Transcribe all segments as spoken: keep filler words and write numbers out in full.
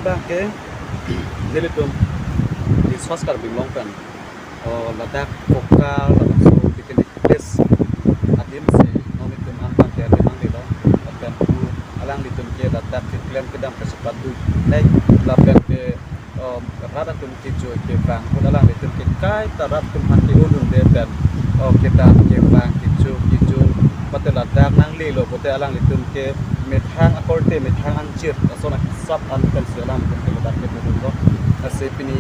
Bangke, nelitum di Swaskar Binglong pen, oh, ladak Koka, ladak so bikin di place adim si, non itum an bangke adim ang dilo, lapen pu alanglitum ke ladak keklem kedam kachepadu, nai, lapen ke, um, rat atum kejo kevang, pu alanglitum ke kaita rat atum aphan ke-un-un de pen, oh, kedam kevang, kejo, kejo, mate ladak nanglelo, pute alanglitum ke methang akorte, methang angjir, lason asap an pen si alanglitum ke ladak kedodunlo. Lasi pini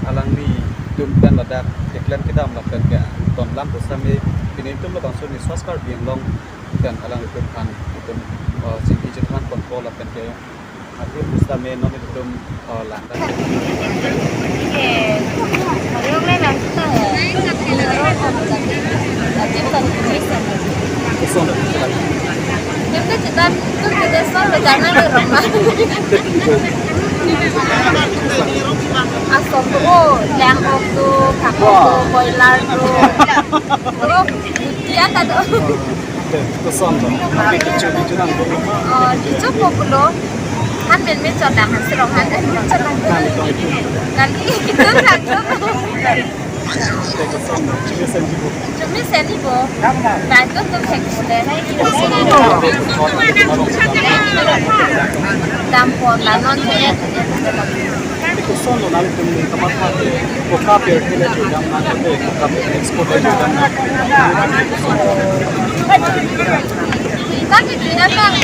alanglitum pen ladak keklem kedam lapen ke tonlam pusitame pini itum labangso ni Swaskar Binglong pen alanglitum aphan itum, uh, chingki chethan ponpo lapen ke adim pusitame non itum, uh, lang. ये, ये लोग नहीं नाचता है। अजीब सा दिखता है। Koson? Jam ke chita, tum ke desa lo jana lo roma. Asom do, oh, lang ok do, kak ok do, boiler do. Oh, iya ta do. Koson do? Kecho, kecho nang do. Oh, kecho populo. Han men men chodang, han serong han men chodang. Nani to itu. Nani itu kan. Koson do? Chumi seni bo. Chumi seni bo. Ba itu tuh sek boleh. Dam pon la non boleh. Koson lo nangtum ni kamatha ke Koka pen ke le jodam nang ke Koka pen export le jodam nang. Tadi tidak tahu.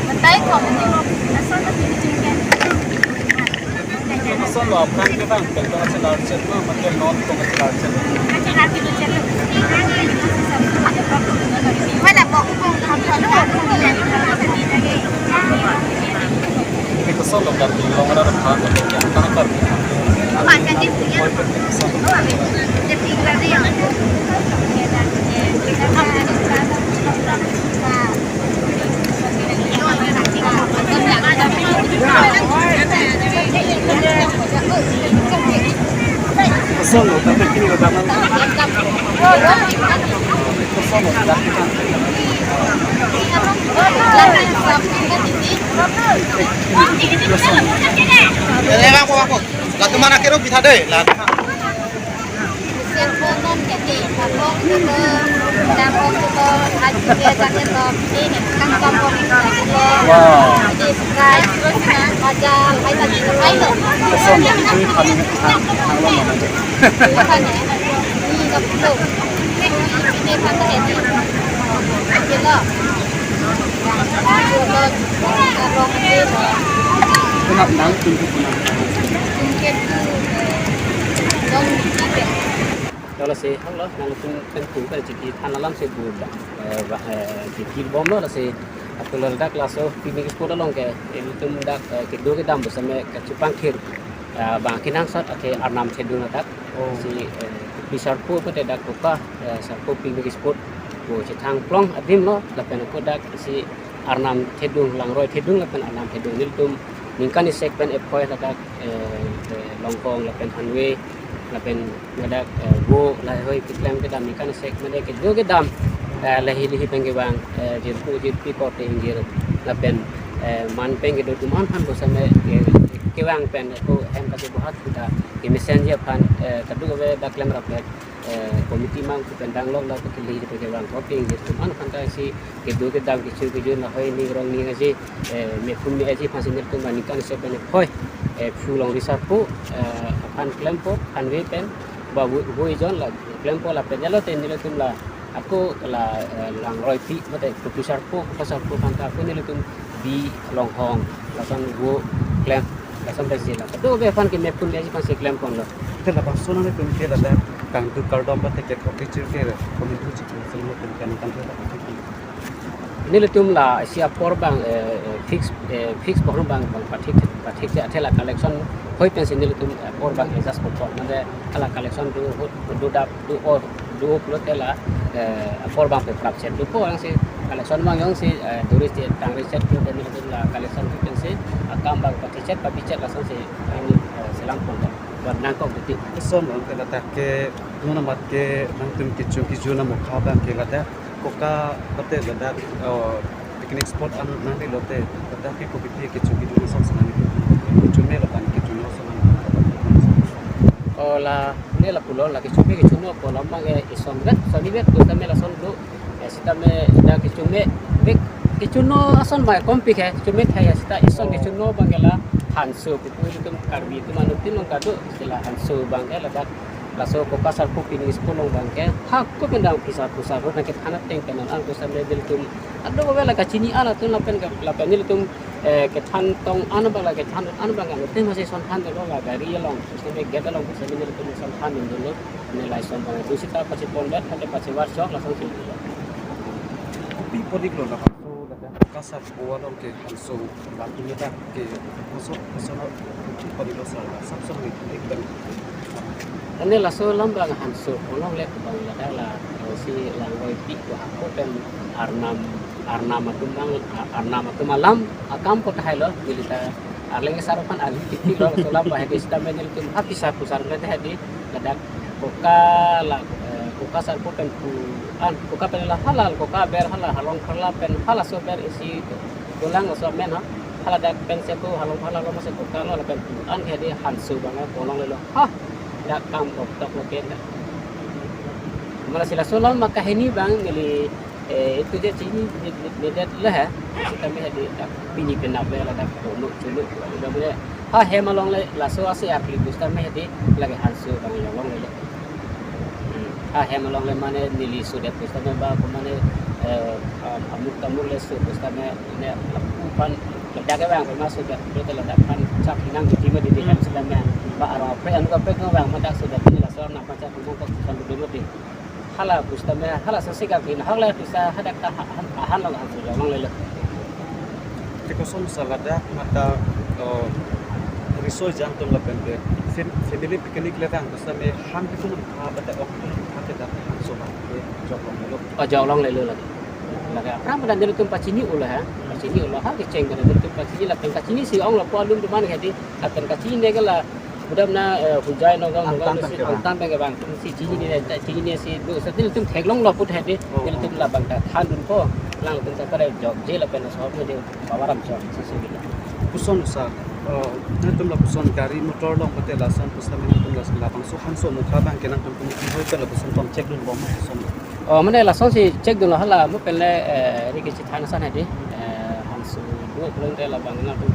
Betai kong. Koson lo aphan ke bang, pen kong chelar chet ma, mate non kong chelar chet. Mana bok kong kong kong. Ini koson lo kan, di long ada aphan, kan kan. Apa jadi punya? Jadi lari ya. Latum mana kero pitha dei, la. Wow. Kunap nang tum kunap. Lasi, halo, nangtum pen pu pen chiki than alam si bu, eh, ba, eh, chiki bomlo, lasi, ako ladak laso picnic spot along ke, ilitum dak, eh, kedo kedam pusitame kachepangkhir, eh, bang kenangsot ake Arnam Thedung adak. Oh. Si, eh, pi sarpo pute dak Koka, eh, sarpo picnic spot. Ko chethang plong adim lo, lapen ako dak si Arnam Thedung, Langroi Thedung lapen Arnam Thedung nelitum ningkan isi pen ephoi ladak, eh, eh, Longkong lapen Hanwe lapen ladak, eh, Vo lahei keklem kedam ningkan isi pen kedo kedam, eh, lahei lahei pen kevang, eh, jirpo jirpi korte ingjir lapen, eh, man pen kedo atum an aphan pusitame, eh, kevang pen ako hem kachebohat kita kemesen ji aphan, eh, kadokave dak klemrap le, eh, committee mang pu pen danglok la pu kili ri pen kevang ko ping ji atum an aphan ta si kedo kedam kecho kejun lahei ning rong ning aji, eh, mephun me aji aphan si nelitum ningkan isi pen ephoi, eh, Phu Longri sarpo, eh, aphan klempo, Hanwe pen ba Vo, Vo ejon la klempo lapen jalo te nelitum la ako la, eh, Langroi pi mate Kopi sarpo, Koka sarpo aphan ta ako nelitum bi Longhong lason Vo klem lason ta si la. Kadokave aphan ke mephun me aji aphan si klem ponlo. Te labangso nangtum ke ladak kangduk kardom ba te ke kopi chir ke komi tu chik lason nangtum ke nangtum ke. Nelitum la isi apor bang, eh, eh, fix, eh, fix pohor bang, bang pathik, pathik si athe la collection hoi pen si nelitum, eh, apor bang adjust ponpo. Mane hala collection do hut, do dap, do or, do upload te la, eh, apor bang pe prap chet. Do po ang si collection bang jongsi, eh, do ri chet, tang ri chet, do pen nelitum la collection hoi pen si, akam bang pathik chet, pabi chet lason si, eh, selam ponpo. Wan nangkok titi. Koson ante ladak ke, non amat ke nangtum kechung kejun amokha abang ke ladak koka pate ladak, oh, picnic spot an nangdilo te, ladak ke kopi kechung kejun ason si nangdilo. Kechung me lapen kechung ason nang. Oh, la, ne lapulo, la kechung me kechung no pulo abang ke ison vet, son vet, pusitame lason do. Ya, sitame dak kechung me, mek kechung no ason mai kompik he, kechung me thai ya, sita ison kechung no abang ke la hanso, pu ilitum Karbi atum anuttin along kedo, sila hanso abang ke ladak, laso koka sarpo picnic spot along abang ke, ha, ko pen dang pisa pusar, nang kethan ateng pen an, pusitame ilitum, ado ba la kachini an atum lapen ke, lapen ilitum, eh, kethan tong an abang la kethan an abang ke, ilitum masih son thandunlo la gari along, pusitame gate along, pusitame ilitum son thandunlo. Ne lason abang, dusita pachepon det, mate pachevar chok, lason si. Kopi pon-iklo labangso ladak koka sarpo along ke hanso, ladak ne dak ke koson, koson kopi pon-iklo sir, sap song ni ek ben. Ane laso alam abang hanso, along le abang ladak la, eh, si langgoi pi ko hako pen arnam, arnam atum abang, arnam atum alam, akam ko tahai lo, neli ta arleng sar aphan ali titi lo, laso alam abang hedi sitame nelitum ha pisa pusar le hedi, ladak koka la, eh, koka sarpo pen pu an, koka pen la halal, koka aber hala, halong pharla pen halaso aber isi dolang laso amen ha. Hala dak pen se ko halong pharla lo mase koka lo lapen pu an hedi hanso abang kolong lelo. Ha, dak kam bok tok lo pen. Mala si laso alam akahini abang neli, eh, itu je chini nedet le ha. Sitame hedi dak pini penap le ladak kono chulu. Udah boleh. Ha hem along le laso ase akli pusitame hedi lake hanso abang along le. Hmm. Ha hem along le mane neli sodet pusitame ba ko mane, eh, am-, amuk tamuk le so pusitame ne lapu aphan ladak ke abang ko ma sodet, berarti ladak aphan chak hinang di tima di di hem sitame ba arong apre anu kaprek no abang ma dak sodet ne laso nangphan chak hinang ko kan dulu di. Hala pusitame hala sasi ka kin hak le pisa hadak ta ha-, han, han lo hanso along lelo. Te koson sir ladak mata, oh, riso ejang atum lapen ke fam-, family picnic le abang pusitame han pitum ha bata ok pitum ha ke dak hanso abang ke jok longlelo. Oh, jok longlelo lake. Lake aphrang pada nelitum pachini ulo ha. Pachini ulo ha kecheng pada nelitum pachini lapen kachini si ong lapu alum duman hedi lapen kachini ne ke la budam na, eh, hujai nogam nogam Angtan si pen ke abang. Angtan pen ke abang. Tum si chini ne, chini ne si do, sa nelitum theklonglo pu hedi, Oh, nelitum oh. labang ta thandunpo, nangtum ta kare jokje lapen so hedi bawaram so, si si gitu. Koson sir, oh, nangtum lapuson gari motor along mate lason pusitame nangtum lason labangso hanso amokha abang ke nangtum tum hoi pen lapuson tong check dunbom koson. Oh, mane lason si check dunlo hala, mo pen le, eh, ri kechethan ason hedi, eh, hanso do pulang te labang nangtum